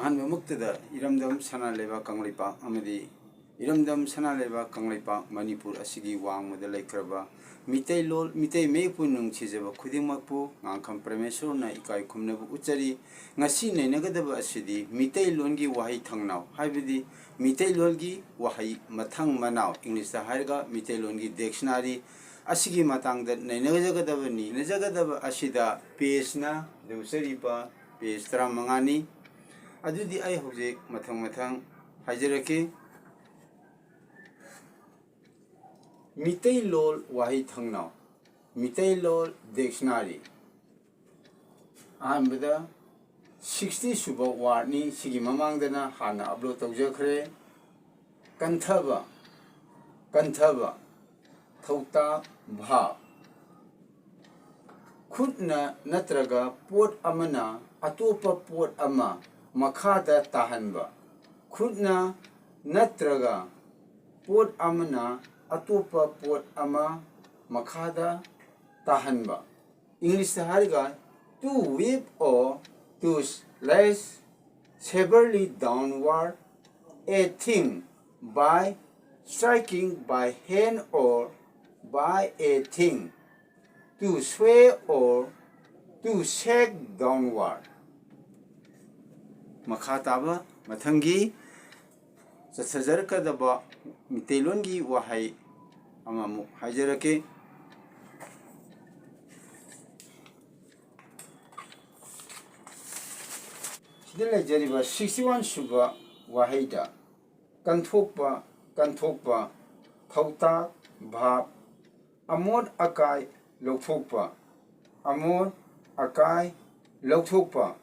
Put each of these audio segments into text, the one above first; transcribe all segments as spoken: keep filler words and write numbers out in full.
ꯑꯍꯥꯟꯕꯃꯛꯇꯗ ꯏꯔꯝꯗꯝ ꯁꯅꯥ ꯂꯩꯕꯥꯛ ꯀꯪꯂꯩꯄꯥꯛ ꯑꯃꯗꯤ ꯏꯔꯝꯗꯝ ꯁꯅꯥ ꯂꯩꯕꯥꯛ ꯀꯪꯂꯩꯄꯥꯛ ꯃꯅꯤꯄꯨꯔ ꯑꯁꯤꯒꯤ ꯋꯥꯡꯃꯗ ꯂꯩꯈ꯭ꯔꯕ ꯃꯤꯇꯩꯂꯣꯟ, ꯃꯤꯇꯩ ꯃꯌꯦꯛꯄꯨ ꯅꯨꯡꯁꯤꯖꯕ ꯈꯨꯗꯤꯡꯃꯛꯄꯨ ꯉꯥꯡꯈꯝ ꯄ꯭ꯔꯃꯦꯁꯣꯔꯅ ꯏꯀꯥꯏ ꯈꯨꯝꯅꯕ ꯎꯠꯆꯔꯤ꯫ ꯉꯁꯤ ꯅꯩꯅꯒꯗꯕ ꯑꯁꯤꯗꯤ ꯃꯤꯇꯩꯂꯣꯟꯒꯤ ꯋꯥꯍꯩ ꯊꯪꯅꯥꯎ, ꯍꯥꯏꯕꯗꯤ ꯃꯤꯇꯩꯂꯣꯟꯒꯤ ꯋꯥꯍꯩ ꯃꯊꯪ ꯃꯅꯥꯎ, ꯏꯪꯂꯤꯁꯇ ꯍꯥꯏꯔꯒ ꯃꯤꯇꯩꯂꯣꯟꯒꯤ dictionary ꯑꯁꯤꯒꯤ ꯃꯇꯥꯡꯗ ꯅꯩꯅꯖꯒꯗꯕꯅꯤ꯫ ꯅꯩꯅꯖꯒꯗꯕ ꯑꯁꯤꯗ pageꯅ ꯂꯦꯡꯆꯔꯤꯕ page ꯇꯔꯥꯃꯉꯥꯅꯤ꯫ ꯑꯗꯨꯗꯤ ꯑꯩ ꯍꯧꯖꯤꯛ ꯃꯊꯪ ꯃꯊꯪ ꯍꯥꯏꯖꯔꯛꯀꯦ꯫ ꯃꯤꯇꯩꯂꯣꯟ ꯋꯥꯍꯩ ꯊꯪꯅꯥꯎ, ꯃꯤꯇꯩꯂꯣꯟ dictionary꯫ ꯑꯍꯥꯟꯕꯗ sixty ꯁꯨꯕ wordꯅꯤ, ꯁꯤꯒꯤ ꯃꯃꯥꯡꯗꯅ ꯍꯥꯟꯅ upload ꯇꯧꯖꯈ꯭ꯔꯦ꯫ ꯀꯟꯊꯕ, ꯀꯟꯊꯕ, ꯊꯧꯇꯥꯛ, ꯚꯥꯕ꯫ ꯈꯨꯠꯅ ꯅꯠꯇ꯭ꯔꯒ ꯄꯣꯠ ꯑꯃꯅ ꯑꯇꯣꯞꯄ ꯄꯣꯠ ꯑꯃ ꯃꯈꯥꯗ ꯇꯥꯍꯟꯕ꯫ ꯈꯨꯠꯅ ꯅꯠꯇ꯭ꯔꯒ ꯄꯣꯠ ꯑꯃꯅ ꯑꯇꯣꯞꯄ ꯄꯣꯠ ꯑꯃ ꯃꯈꯥꯗ ꯇꯥꯍꯟꯕ꯫ ꯏꯪꯂꯤꯁꯇ ꯍꯥꯏꯔꯒ, to whip or to slash severely downward a thing by striking by hand or by a thing, to sway or to shake downward꯫ ꯃꯈꯥ ꯇꯥꯕ ꯃꯊꯪꯒꯤ ꯆꯠꯊꯖꯔꯛꯀꯗꯕ ꯃꯤꯇꯩꯂꯣꯟꯒꯤ ꯋꯥꯍꯩ ꯑꯃꯃꯨꯛ ꯍꯥꯏꯖꯔꯛꯀꯦ꯫ ꯁꯤꯗ ꯂꯩꯖꯔꯤꯕ sixty one ꯁꯨꯕ ꯋꯥꯍꯩꯗ ꯀꯟꯊꯣꯛꯄ, ꯀꯟꯊꯣꯛꯄ, ꯊꯧꯇꯥꯛ, ꯚꯥꯕ, ꯑꯃꯣꯠ ꯑꯀꯥꯏ ꯂꯧꯊꯣꯛꯄ, ꯑꯃꯣꯠ ꯑꯀꯥꯏ ꯂꯧꯊꯣꯛꯄ꯫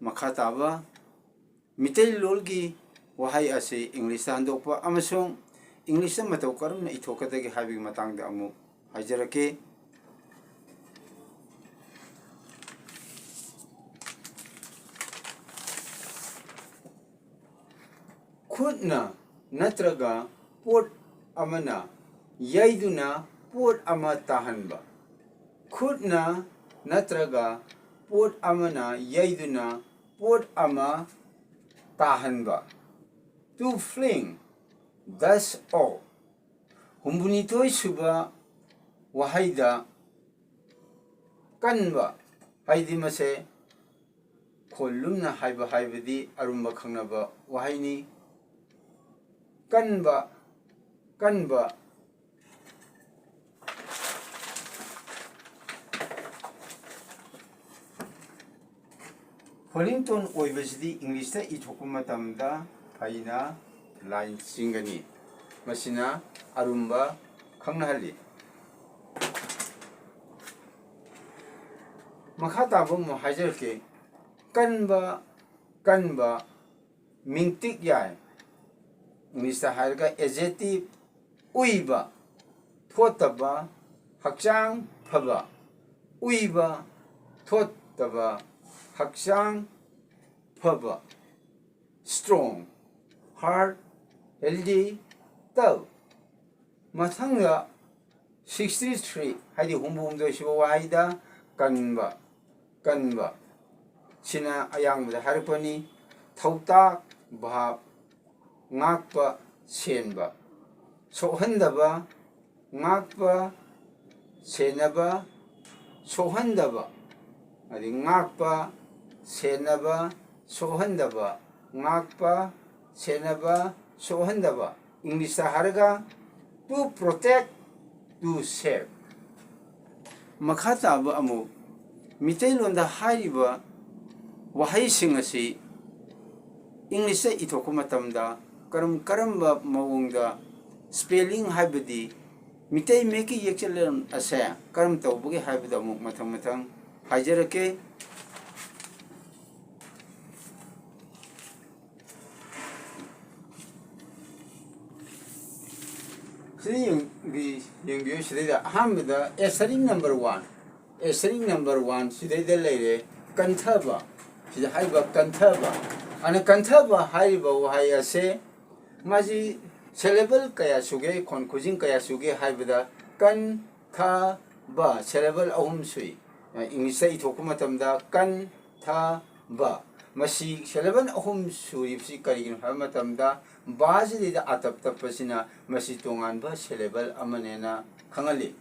ꯃꯈꯥ ꯇꯥꯕ ꯃꯤꯇꯩꯂꯣꯟꯒꯤ ꯋꯥꯍꯩ ꯑꯁꯤ ꯏꯪꯂꯤꯁꯇ ꯍꯟꯗꯣꯛꯄ ꯑꯃꯁꯨꯡ ꯏꯪꯂꯤꯁꯇ ꯃꯇꯧ ꯀꯔꯝꯅ ꯏꯊꯣꯛꯀꯗꯒꯦ ꯍꯥꯏꯕꯒꯤ ꯃꯇꯥꯡꯗ ꯑꯃꯨꯛ ꯍꯥꯏꯖꯔꯛꯀꯦ꯫ ꯈꯨꯠꯅ ꯅꯠꯇ꯭ꯔꯒ ꯄꯣꯠ ꯑꯃꯅ ꯌꯩꯗꯨꯅ ꯄꯣꯠ ꯑꯃ ꯇꯥꯍꯟꯕ꯫ ꯈꯨꯠꯅ ꯅꯠꯇ꯭ꯔꯒ ꯄꯣꯠ ꯑꯃꯅ ꯌꯩꯗꯨꯅ ꯄꯣꯠ ꯑꯃ ꯇꯥꯍꯟꯕ꯫ To fling dust off꯫ ꯍꯨꯝꯐꯨꯅꯤꯊꯣꯏ ꯁꯨꯕ ꯋꯥꯍꯩꯗ ꯀꯟꯕ ꯍꯥꯏꯗꯤ ꯃꯁꯦ ꯈꯣꯜ ꯂꯨꯝꯅ ꯍꯥꯏꯕ ꯍꯥꯏꯕꯗꯤ ꯑꯔꯨꯝꯕ ꯈꯪꯅꯕ ꯋꯥꯍꯩꯅꯤ꯫ ꯀꯟꯕ, ꯀꯟꯕ꯫ ꯐꯣꯂꯤꯡ ꯇꯣꯟ ꯑꯣꯏꯕꯁꯤꯗꯤ ꯏꯪꯂꯤꯁꯇ ꯏꯊꯣꯛꯄ ꯃꯇꯝꯗ ꯐꯩꯅ ꯂꯥꯏꯟ ꯆꯤꯡꯒꯅꯤ꯫ ꯃꯁꯤꯅ ꯑꯔꯨꯝꯕ ꯈꯪꯅꯍꯜꯂꯤ꯫ ꯃꯈꯥ ꯇꯥꯕ ꯑꯃꯨꯛ ꯍꯥꯏꯖꯔꯛꯀꯦ꯫ ꯀꯟꯕ, ꯀꯟꯕ, ꯃꯤꯡꯇꯤꯛ ꯌꯥꯏ꯫ ꯏꯪꯂꯤꯁꯇ ꯍꯥꯏꯔꯒ adjective, ꯎꯏꯕ, ꯊꯣꯠꯇꯕ, ꯍꯛꯆꯥꯡ ꯐꯕ꯫ ꯎꯏꯕ, ꯊꯣꯠꯇꯕ, ꯍꯛꯆꯥꯡ ꯐꯕ꯫ Strong, heart, healthy, tough꯫ ꯃꯊꯪꯗ sixty three ꯍꯥꯏꯗꯤ ꯍꯨꯝꯐꯨ ꯍꯨꯝꯗꯣꯏ ꯁꯨꯕ ꯋꯥꯍꯩꯗ ꯀꯟꯕ, ꯀꯟꯕ ꯁꯤꯅ ꯑꯌꯥꯡꯕꯗ ꯍꯥꯏꯔꯛꯄꯅꯤ꯫ ꯊꯧꯇꯥꯛ, ꯚꯥꯕ, ꯉꯥꯛꯄ, ꯁꯦꯟꯕ꯫ ꯁꯣꯛꯍꯟꯗꯕ, ꯉꯥꯛꯄ, ꯁꯦꯟꯅꯕ, ꯁꯣꯛꯍꯟꯗꯕ꯫ ꯑꯗꯩ ꯉꯥꯛꯄ, ꯁꯦꯟꯅꯕ, ꯁꯣꯛꯍꯟꯗꯕ꯫ ꯉꯥꯛꯄ, ꯁꯦꯟꯅꯕ, ꯁꯣꯛꯍꯟꯗꯕ꯫ ꯏꯪꯂꯤꯁꯇ ꯍꯥꯏꯔꯒ to protect, to save꯫ ꯃꯈꯥ ꯇꯥꯕ ꯑꯃꯨꯛ ꯃꯤꯇꯩꯂꯣꯟꯗ ꯍꯥꯏꯔꯤꯕ ꯋꯥꯍꯩꯁꯤꯡ ꯑꯁꯤ ꯏꯪꯂꯤꯁꯇ ꯏꯊꯣꯛꯄ ꯃꯇꯝꯗ ꯀꯔꯝ ꯀꯔꯝꯕ ꯃꯑꯣꯡꯗ spelling ꯍꯥꯏꯕꯗꯤ ꯃꯤꯇꯩ ꯃꯌꯦꯛꯀꯤ ꯌꯦꯛꯆꯜꯂꯣꯟ ꯑꯁꯦ ꯀꯔꯝ ꯇꯧꯕꯒꯦ ꯍꯥꯏꯕꯗꯣ ꯑꯃꯨꯛ ꯃꯊꯪ ꯃꯊꯪ ꯍꯥꯏꯖꯔꯛꯀꯦ꯫ ꯁꯤꯗ ꯌꯦꯡꯕꯤ-, ꯌꯦꯡꯕꯤꯌꯨ꯫ ꯁꯤꯗꯩꯗ ꯑꯍꯥꯟꯕꯗ asterisk number one, asterisk number one ꯁꯤꯗꯩꯗ ꯂꯩꯔꯦ ꯀꯟꯊꯕ꯫ ꯁꯤꯗ ꯍꯥꯏꯔꯤꯕ ꯀꯟꯊꯕ꯫ ꯑꯗꯨꯅ ꯀꯟꯊꯕ ꯍꯥꯏꯔꯤꯕ ꯋꯥꯍꯩ ꯑꯁꯦ ꯃꯥꯁꯤ syllable ꯀꯌꯥ ꯁꯨꯒꯦ, ꯈꯣꯟ ꯈꯨꯖꯤꯡ ꯀꯌꯥ ꯁꯨꯒꯦ ꯍꯥꯏꯕꯗ ꯀꯟ, ꯊ, ꯕ syllable ꯑꯍꯨꯝ ꯁꯨꯏ꯫ ꯏꯪꯂꯤꯁꯇ ꯏꯊꯣꯛꯄ ꯃꯇꯝꯗ ꯀꯟ, ꯊ, ꯕ꯫ ꯃꯁꯤ syllable ꯑꯍꯨꯝ ꯁꯨꯔꯤꯕꯁꯤ ꯀꯔꯤꯒꯤꯅꯣ ꯍꯥꯏꯕ ꯃꯇꯝꯗ ꯕꯥꯁꯤꯗꯩꯗ ꯑꯇꯞ ꯇꯞꯄꯁꯤꯅ ꯃꯁꯤ ꯇꯣꯉꯥꯟꯕ syllable ꯑꯃꯅꯦꯅ ꯈꯪꯍꯜꯂꯤ꯫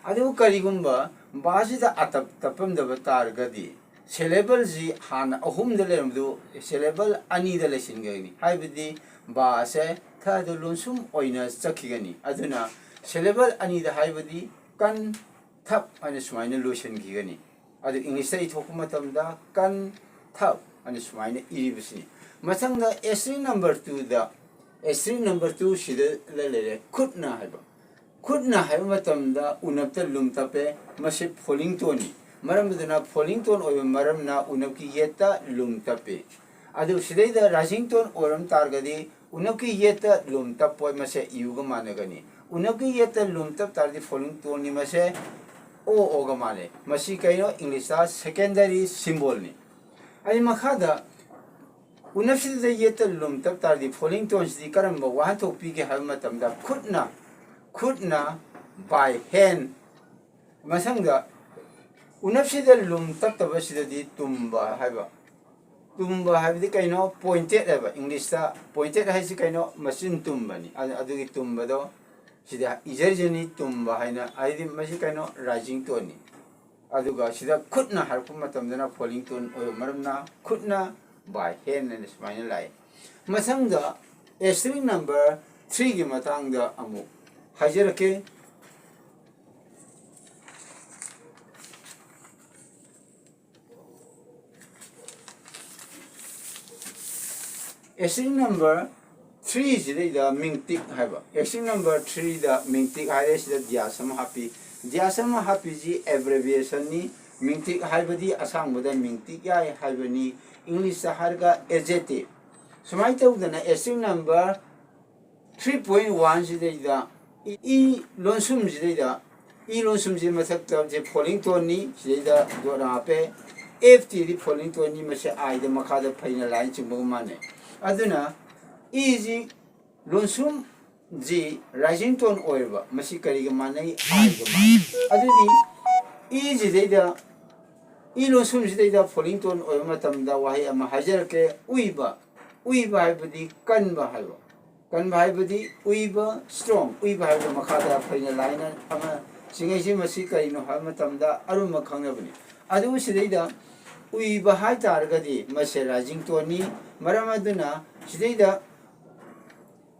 ꯑꯗꯨꯕꯨ ꯀꯔꯤꯒꯨꯝꯕ ꯕꯥꯁꯤꯗ ꯑꯇꯞ ꯇꯞꯄꯝꯗꯕ ꯇꯥꯔꯒꯗꯤ syllableꯁꯤ ꯍꯥꯟꯅ ꯑꯍꯨꯝꯗ ꯂꯩꯔꯝꯕꯗꯨ syllable ꯑꯅꯤꯗ ꯂꯩꯁꯤꯟꯒꯅꯤ꯫ ꯍꯥꯏꯕꯗꯤ ꯕꯥ ꯑꯁꯦ ꯊꯗꯨ ꯂꯣꯟꯁꯨꯝ ꯑꯣꯏꯅ ꯆꯠꯈꯤꯒꯅꯤ꯫ ꯑꯗꯨꯅ syllable ꯑꯅꯤꯗ ꯍꯥꯏꯕꯗꯤ ꯀꯟ, ꯊꯞ ꯍꯥꯏꯅ ꯁꯨꯃꯥꯏꯅ ꯂꯣꯏꯁꯤꯟꯈꯤꯒꯅꯤ꯫ ꯑꯗꯨ ꯏꯪꯂꯤꯁꯇ ꯏꯊꯣꯛꯄ ꯃꯇꯝꯗ ꯀꯟ, ꯊꯞ ꯍꯥꯏꯅ ꯁꯨꯃꯥꯏꯅ ꯏꯔꯤꯕꯁꯤꯅꯤ꯫ ꯃꯊꯪꯗ asterisk number twoꯗ, asterisk number two ꯁꯤꯗ ꯂꯩꯔꯦ ꯈꯨꯠꯅ ꯍꯥꯏꯕ꯫ ꯈꯨꯠꯅ ꯍꯥꯏꯕ ꯃꯇꯝꯗ ꯎꯅꯞꯇ ꯂꯨꯝ ꯇꯞꯄꯦ꯫ ꯃꯁꯤ falling toneꯅꯤ꯫ ꯃꯔꯝ ꯑꯗꯨꯅ falling tone ꯑꯣꯏꯕ ꯃꯔꯝꯅ ꯎꯅꯞꯀꯤ ꯌꯦꯠꯇ ꯂꯨꯝ ꯇꯞꯄꯤ꯫ ꯑꯗꯨ ꯁꯤꯗꯩꯗ rising tone ꯑꯣꯏꯔꯝ ꯇꯥꯔꯒꯗꯤ ꯎꯅꯞꯀꯤ ꯌꯦꯠꯇ ꯂꯨꯝ ꯇꯞꯄꯣꯏ, ꯃꯁꯦ ꯌꯨꯒ ꯃꯥꯟꯅꯒꯅꯤ꯫ ꯎꯅꯞꯀꯤ ꯌꯦꯠꯇ ꯂꯨꯝ ꯇꯞ ꯇꯥꯔꯗꯤ falling toneꯅꯤ, ꯃꯁꯦ ꯑꯣ ꯑꯣꯒ ꯃꯥꯟꯅꯩ꯫ ꯃꯁꯤ ꯀꯩꯅꯣ? ꯏꯪꯂꯤꯁꯇ secondary symbolꯅꯤ꯫ ꯑꯩ ꯃꯈꯥꯗ ꯎꯅꯞꯁꯤꯗ ꯌꯦꯠꯇ ꯂꯨꯝ ꯇꯞ ꯇꯥꯔꯗꯤ falling toneꯁꯤꯗꯤ ꯀꯔꯝꯕ ꯋꯥꯍꯟꯊꯣꯛ ꯄꯤꯒꯦ ꯍꯥꯏꯕ ꯃꯇꯝꯗ ꯈꯨꯠꯅ, ꯈꯨꯠꯅ, by hand꯫ ꯃꯊꯪꯗ ꯎꯅꯞꯁꯤꯗ ꯂꯨꯝ ꯇꯞꯇꯕꯁꯤꯗꯗꯤ ꯇꯨꯝꯕ ꯍꯥꯏꯕ꯫ ꯇꯨꯝꯕ ꯍꯥꯏꯕꯗꯤ ꯀꯩꯅꯣ? Pointed ꯍꯥꯏꯕ꯫ ꯏꯪꯂꯤꯁꯇ pointed ꯍꯥꯏꯁꯤ ꯀꯩꯅꯣ? ꯃꯆꯤꯟ ꯇꯨꯝꯕꯅꯤ꯫ ꯑꯗꯨ, ꯑꯗꯨꯒꯤ ꯇꯨꯝꯕꯗꯣ ꯁꯤꯗ ꯏꯖꯔꯤꯖꯅꯤ ꯇꯨꯝꯕ ꯍꯥꯏꯅ, ꯍꯥꯏꯗꯤ ꯃꯁꯤ ꯀꯩꯅꯣ? Rising toneꯅꯤ꯫ ꯑꯗꯨꯒ ꯁꯤꯗ ꯈꯨꯠꯅ ꯍꯥꯏꯔꯛꯄ ꯃꯇꯝꯗꯅ falling tone ꯑꯣꯏꯕ ꯃꯔꯝꯅ ꯈꯨꯠꯅ, by hand ꯍꯥꯏꯅ ꯁꯨꯃꯥꯏꯅ ꯂꯥꯛꯏ꯫ ꯃꯊꯪꯗ asterisk number threeꯒꯤ ꯃꯇꯥꯡꯗ ꯑꯃꯨꯛ ꯍꯥꯏꯖꯔꯛꯀꯦ꯫ Asterisk number threeꯁꯤꯗꯩꯗ ꯃꯤꯡꯇꯤꯛ ꯍꯥꯏꯕ꯫ Asterisk number threeꯗ ꯃꯤꯡꯇꯤꯛ ꯍꯥꯏꯔꯦ, ꯁꯤꯗ dash ꯑꯃ ꯍꯥꯞꯄꯤ꯫ Dash ꯑꯃ ꯍꯥꯞꯄꯤꯁꯤ abbreviationꯅꯤ꯫ ꯃꯤꯡꯇꯤꯛ ꯍꯥꯏꯕꯗꯤ ꯑꯁꯥꯡꯕꯗ ꯃꯤꯡꯇꯤꯛ ꯌꯥꯏ ꯍꯥꯏꯕꯅꯤ꯫ ꯏꯪꯂꯤꯁꯇ ꯍꯥꯏꯔꯒ adjective꯫ ꯁꯨꯃꯥꯏꯅ ꯇꯧꯗꯅ asterisk number three point oneꯁꯤꯗꯩꯗ E ꯂꯣꯟꯁꯨꯝꯁꯤꯗꯩꯗ, E ꯂꯣꯟꯁꯨꯝꯁꯤ ꯃꯊꯛꯇ ꯁꯦ falling toneꯅꯤ, ꯁꯤꯗꯩꯗ dot ꯍꯥꯞꯄꯦ꯫ F Tꯗꯤ falling toneꯅꯤ, ꯃꯁꯤ Iꯗ ꯃꯈꯥꯗ ꯐꯩꯅ line ꯆꯤꯡꯕꯒ ꯃꯥꯟꯅꯩ꯫ ꯑꯗꯨꯅ ꯏꯁꯤ ꯂꯣꯟꯁꯨꯝꯁꯤ rising tone ꯑꯣꯏꯔꯕ, ꯃꯁꯤ ꯀꯔꯤꯒ ꯃꯥꯟꯅꯩ? Iꯒ ꯃꯥꯟꯅꯩ꯫ ꯑꯗꯨꯗꯤ ꯏꯁꯤꯗꯩꯗ, ꯏ ꯂꯣꯟꯁꯨꯝꯁꯤꯗꯩꯗ falling tone ꯑꯣꯏꯕ ꯃꯇꯝꯗ ꯋꯥꯍꯩ ꯑꯃ ꯍꯥꯏꯖꯔꯛꯀꯦ, ꯎꯏꯕ꯫ ꯎꯏꯕ ꯍꯥꯏꯕꯗꯤ ꯀꯟꯕ ꯍꯥꯏꯕ꯫ ꯀꯟꯕ ꯍꯥꯏꯕꯗꯤ ꯎꯏꯕ, strong꯫ ꯎꯏꯕ ꯍꯥꯏꯕꯗ ꯃꯈꯥꯗ ꯐꯩꯅ line ꯑꯃ ꯆꯤꯡꯉꯛꯏꯁꯤ, ꯃꯁꯤ ꯀꯔꯤꯅꯣ ꯍꯥꯏꯕ ꯃꯇꯝꯗ ꯑꯔꯨꯝꯕ ꯈꯪꯅꯕꯅꯤ꯫ ꯑꯗꯨꯕꯨ ꯁꯤꯗꯩꯗ ꯎꯏꯕ ꯍꯥꯏ ꯇꯥꯔꯒꯗꯤ ꯃꯁꯦ rising toneꯅꯤ꯫ ꯃꯔꯝ ꯑꯗꯨꯅ ꯁꯤꯗꯩꯗ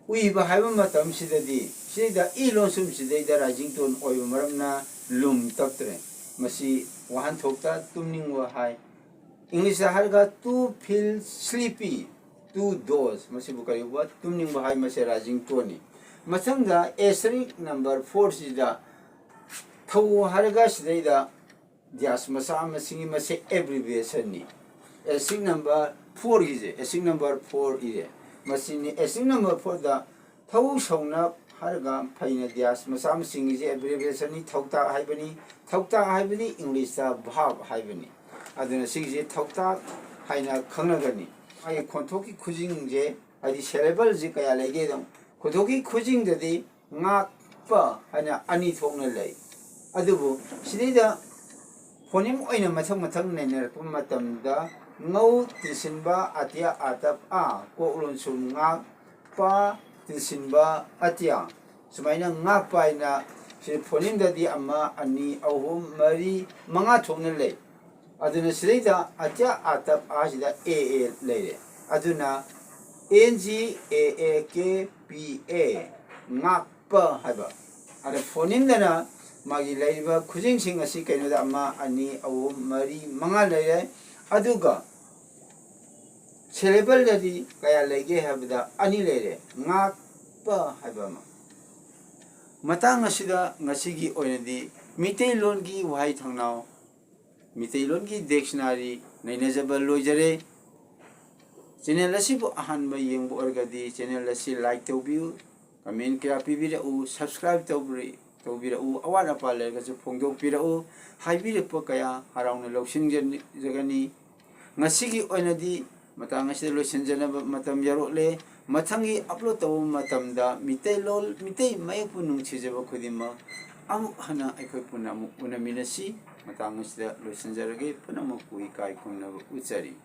ꯎꯏꯕ ꯍꯥꯏꯕ ꯃꯇꯝꯁꯤꯗꯗꯤ ꯁꯤꯗꯩꯗ ꯏ ꯂꯣꯟꯁꯨꯝ ꯁꯤꯗꯩꯗ rising tone ꯑꯣꯏꯕ ꯃꯔꯝꯅ ꯂꯨꯝ ꯇꯞꯇ꯭ꯔꯦ꯫ ꯃꯁꯤ ꯋꯥꯍꯟꯊꯣꯛꯇ ꯇꯨꯝꯅꯤꯡꯕ ꯍꯥꯏ꯫ Englishꯇ ꯍꯥꯏꯔꯒ to feel sleepy, to doze, ꯃꯁꯤꯕꯨ ꯀꯔꯤꯒꯨꯝꯕ ꯇꯨꯝꯅꯤꯡꯕ ꯍꯥꯏ, ꯃꯁꯤ rising toneꯅꯤ꯫ ꯃꯊꯪꯗ asterisk number fourꯁꯤꯗ ꯊꯧ ꯍꯥꯏꯔꯒ ꯁꯤꯗꯩꯗ dash ꯃꯆꯥ ꯑꯃ ꯆꯤꯡꯏ, ꯃꯁꯤ abbreviationꯅꯤ꯫ Asterisk number fourꯒꯤꯁꯦ, asterisk number fourꯒꯤꯁꯦ ꯃꯁꯤꯅꯤ꯫ Asterisk number fourꯗ ꯊꯧ ꯁꯧꯅ ꯍꯥꯏꯔꯒ ꯐꯩꯅ dash ꯃꯆꯥ ꯑꯃ ꯆꯤꯡꯉꯤꯁꯦ abbreviationꯅꯤ, ꯊꯧꯇꯥꯛ ꯍꯥꯏꯕꯅꯤ꯫ ꯊꯧꯇꯥꯛ ꯍꯥꯏꯕꯗꯤ Englishꯇ verb ꯍꯥꯏꯕꯅꯤ꯫ ꯑꯗꯨꯅ ꯁꯤꯒꯤꯁꯦ ꯊꯧꯇꯥꯛ ꯍꯥꯏꯅ ꯈꯪꯅꯒꯅꯤ꯫ ꯃꯥꯒꯤ ꯈꯣꯟꯊꯣꯛꯀꯤ ꯈꯨꯖꯤꯡꯁꯦ, ꯍꯥꯏꯗꯤ syllableꯁꯦ ꯀꯌꯥ ꯂꯩꯒꯦꯗ, ꯈꯣꯟꯊꯣꯛꯀꯤ ꯈꯨꯖꯤꯡꯗꯗꯤ ꯉꯥꯛꯄ ꯍꯥꯏꯅ ꯑꯅꯤ ꯊꯣꯛꯅ ꯂꯩ꯫ ꯑꯗꯨꯕꯨ ꯁꯤꯗꯩꯗ phoneme ꯑꯣꯏꯅ ꯃꯊꯪ ꯃꯊꯪ ꯅꯩꯅꯔꯛꯄ ꯃꯇꯝꯗ ꯉꯧ ꯇꯤꯟꯁꯤꯟꯕ ꯑꯇꯤꯌꯥ ꯑꯇꯞ ꯑ, ꯀꯣꯛ ꯂꯣꯟꯁꯨꯝ ꯉꯥꯛ, ꯄ ꯇꯤꯟꯁꯤꯟꯕ ꯑꯇꯤꯌꯥ꯫ ꯁꯨꯃꯥꯏꯅ ꯉꯥꯛꯄ ꯍꯥꯏꯅ ꯁꯤ phonemeꯗꯗꯤ ꯑꯃ, ꯑꯅꯤ, ꯑꯍꯨꯝ, ꯃꯔꯤ, ꯃꯉꯥ ꯊꯣꯛꯅ ꯂꯩ꯫ ꯑꯗꯨꯅ ꯁꯤꯗꯩꯗ ꯑꯇꯤꯌꯥ ꯑꯇꯞ ꯑꯁꯤꯗ A A ꯂꯩꯔꯦ꯫ ꯑꯗꯨꯅ N G A A K P A, ꯉꯥꯛꯄ ꯍꯥꯏꯕ꯫ ꯑꯗ phonemeꯗꯅ ꯃꯥꯒꯤ ꯂꯩꯔꯤꯕ ꯈꯨꯖꯤꯡꯁꯤꯡ ꯑꯁꯤ ꯀꯩꯅꯣꯗ ꯑꯃ, ꯑꯅꯤ, ꯑꯍꯨꯝ, ꯃꯔꯤ, ꯃꯉꯥ ꯂꯩꯔꯦ꯫ ꯑꯗꯨꯒ syllableꯗꯗꯤ ꯀꯌꯥ ꯂꯩꯒꯦ ꯍꯥꯏꯕꯗ ꯑꯅꯤ ꯂꯩꯔꯦ, ꯉꯥꯛꯄ ꯍꯥꯏꯕ ꯑꯃ꯫ ꯃꯇꯥꯡ ꯑꯁꯤꯗ ꯉꯁꯤꯒꯤ ꯑꯣꯏꯅꯗꯤ ꯃꯤꯇꯩꯂꯣꯟꯒꯤ ꯋꯥꯍꯩ ꯊꯧꯅꯥꯎ, ꯃꯤꯇꯩꯂꯣꯟꯒꯤ dictionary ꯅꯩꯅꯖꯕ ꯂꯣꯏꯖꯔꯦ꯫ Channel ꯑꯁꯤꯕꯨ ꯑꯍꯥꯟꯕ ꯌꯦꯡꯕ ꯑꯣꯏꯔꯒꯗꯤ channel ꯑꯁꯤ like ꯇꯧꯕꯤꯌꯨ, comment ꯀꯌꯥ ꯄꯤꯕꯤꯔꯛꯎ, subscribe ꯇꯧꯕꯤꯔ-, ꯇꯧꯕꯤꯔꯛꯎ, ꯑꯋꯥꯠ ꯑꯄꯥ ꯂꯩꯔꯒꯁꯨ ꯐꯣꯡꯗꯣꯛꯄꯤꯔꯛꯎ, ꯍꯥꯏꯕꯤꯔꯛꯄ ꯀꯌꯥ ꯍꯔꯥꯎꯅ ꯂꯧꯁꯤꯟꯖꯒꯅꯤ꯫ ꯉꯁꯤꯒꯤ ꯑꯣꯏꯅꯗꯤ ꯃꯇꯥꯡ ꯑꯁꯤꯗ ꯂꯣꯏꯁꯤꯟꯖꯅꯕ ꯃꯇꯝ ꯌꯧꯔꯛꯂꯦ꯫ ꯃꯊꯪꯒꯤ upload ꯇꯧꯕ ꯃꯇꯝꯗ ꯃꯤꯇꯩꯂꯣꯟ, ꯃꯤꯇꯩ ꯃꯌꯦꯛꯄꯨ ꯅꯨꯡꯁꯤꯖꯕ ꯈꯨꯗꯤꯡꯃꯛ ꯑꯃꯨꯛ ꯍꯟꯅ ꯑꯩꯈꯣꯏ ꯄꯨꯟꯅ ꯑꯃꯨꯛ ꯎꯅꯃꯤꯟꯅꯁꯤ꯫ ꯃꯇꯥꯡ ꯑꯁꯤꯗ ꯂꯣꯏꯁꯤꯟꯖꯔꯒꯦ꯫ ꯄꯨꯝꯅꯃꯛꯄꯨ ꯏꯀꯥꯏ ꯈꯨꯝꯅꯕ ꯎꯠꯆꯔꯤ꯫